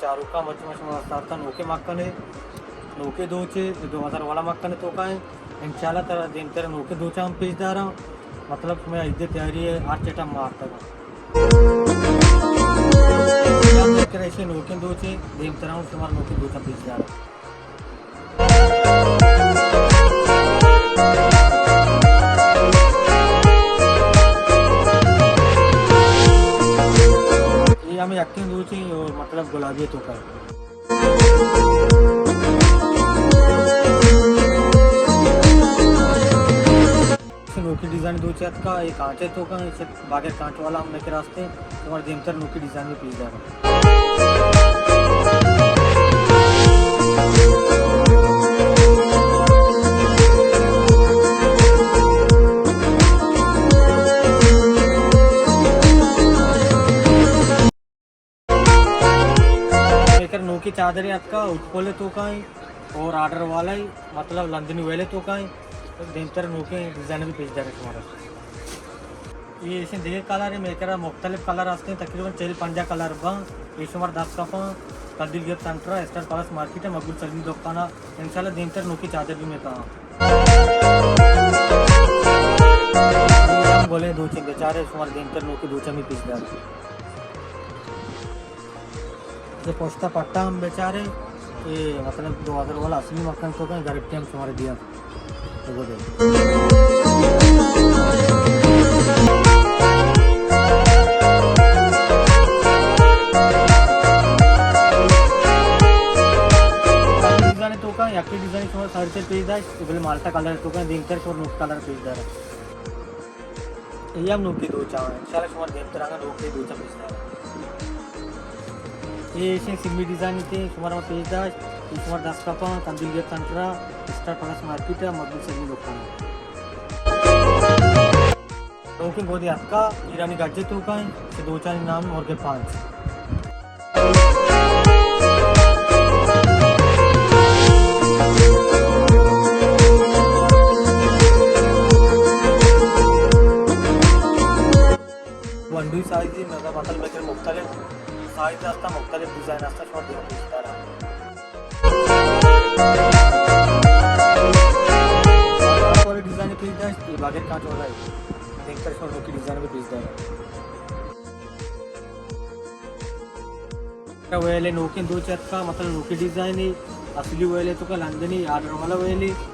چاروکاں، مرچی ما شمارا سارتا نوکیں مکن ءِ، نوکیں دوچے، دو ہزار والا مکن ءِ توکا ایں۔ انشاءاللہ ترا دیمتر نوکیں دوچاں ہم پیش داراں۔ مطلب شمئے عید ءِ تیاری ءِ ہر چٹم ما آرتگ آں۔ یا دیمتر ایشی نوکیں دوچے، دیمتر ہم شمارا نوکیں دوچاں پیش داراں۔ اے ہمے یکیں دوچے، مطلب گلابی توکا۔ نوکیں ڈیزائن دوچے اتکا، اے کانچ ءِ توکا، اے بغیر کانچ والا ہم مئے کرا است ایں، شمارا دیمتر نوکیں ڈیزائن بھی پیش داراں۔ مئے کرا نوکیں چادرے اتکا، اٹپول ءِ توکا ایں اور آرڈر والا ایں، مطلب لندنی ویل ءِ توکا ایں۔ دیمتر نوکیں ڈیزائن بھی پیش داراں شمارا۔ اے ایشی دگہ کلر ایں، مئے کرا مختلف کلر است ایں، تقریباً چہل پنجاہ کلر باں۔ اے شمارا دست کپاں، قندیل گیٹ سنٹر ءَ، اسٹار پیلس مارکیٹ ءَ، مقبول سلیم دکان ءَ۔ انشاءاللہ دیمتر نوکیں چادر بھی مئے کاں۔ اے ہم گلیں دوچے بیچارے، شمارا دیمتر نوکیں دوچاں بھی پیش داراں۔ اے پشتا پٹا ہم بیچارے، اے مطلب دو ہزار والا اصلی مکن ءِ توکا ایں، گارنٹی ہم شمارا دیاں۔ ڈیزائن ءِ توکا ایں، یکیں ڈیزائن شمارا ساری ءَ پیش داشت، بلے مالٹا کلر ءِ توکا ایں، دیمتر شمارا نوکیں کلر پیش داراں۔ اے ہم نوکیں دوچاں، انشاءاللہ شمارا دیمتر آنگا نوکیں دوچاں پیش داراں۔ اے ایشی سمی ڈیزائن ایں، شمارا ما پیش داشت، اے شمارا دست کپاں، قندیل گیٹ سنٹر ءَ، اسٹار پیلس مارکیٹ ءَ، مقبول سلیم دکان ءَ۔ نوکیں گودی اتکا، ایرانی گج ءِ توکا ایں، چہ دوچانی نام مرغ پانچ۔ ونڈوی سائز ایں، مطلب مئے کرا مختلف سائز ہست ایں، مختلف ڈیزائن ہست ایں، شمارا دیمتر پیش داراں۔ کانچ والی ڈیزائن پیش داشت، اے بغیر کانچ والا ایں۔ دیمتر شمارا نوکیں ڈیزائن بھی پیش داراں۔ ویل ءِ نوکیں دوچ اتکا، مطلب نوکیں ڈیزائن ایں، اصلی ویل ءِ توکا، لندنی آرڈر والا ویل ایں۔